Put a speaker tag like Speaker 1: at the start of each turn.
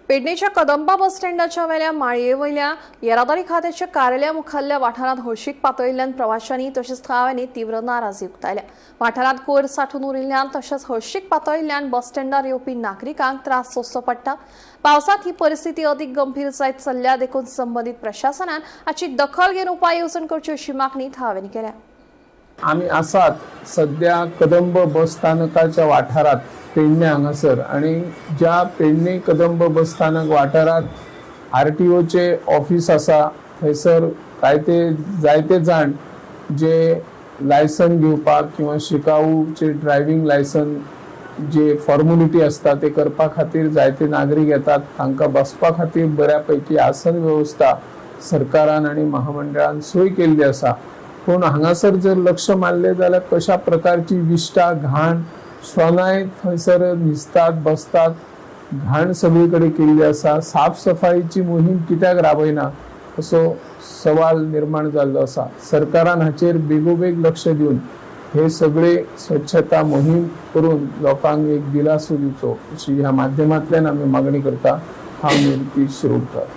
Speaker 1: पेडणेच्या कदंबा बस स्टँडाच्या वेल्या माळये वयल्या येरादारी खात्याच्या कार्यालया मुखाल्ल्या वाठारांत हळशीक पातळिल्ल्यान प्रवाशांनी तशेंच थळाव्यांनी तीव्र नाराजी उक्तायल्या. वाठारांत कोयर सांठून उरिल्ल्यान तशेंच हळशीक पातळिल्ल्यान बस स्टँडार येवपी नागरिकांक त्रास सोंसचो पडटा. पावसांत ही परिस्थिती अदीक गंभीर जायत चल्ल्या, देखून संबंदीत प्रशासनान हाची दखल घेवन उपाय येवजण करची अशी मागणी थळाव्यांनी केल्या.
Speaker 2: आमी आसात सध्या कदंब बस स्थानकाच्या वाठारात पेडणे हांगासर आणि ज्या पेडणे कदंब बस स्थानक वाठारात आरटीओचे ऑफिस आसा, थंयसर जायते जायते जाण जे लायसन घेवपाक किंवा शिकाऊचे ड्रायव्हिंग लायसन जे फॉर्मेलिटी आसता ते करपा खातीर जायते नागरीक येतात. तांकां बसपा खातीर बऱ्या पैकी आसन वेवस्था सरकारान आनी महामंडळान सोय केल्ली आसा. पूण हांगासर जर लक्ष मारलें जाल्यार कशा प्रकारची विश्टा, घाण, श्वानाय थंयसर न्हिजतात, बसतात. घाण सगळी कडेन केल्ली आसा. साफ सफाईची मोहीम कित्याक राबयना असो सवाल निर्माण जाल्लो आसा. सरकारान हाचेर बेगोबेग लक्ष दिवन हे सगळे स्वच्छता मोहीम करून लोकांक एक दिलासो दिवचो अशी ह्या माध्यमांतल्यान आमी मागणी करता. हांव निवृत्ती शिरोडकर.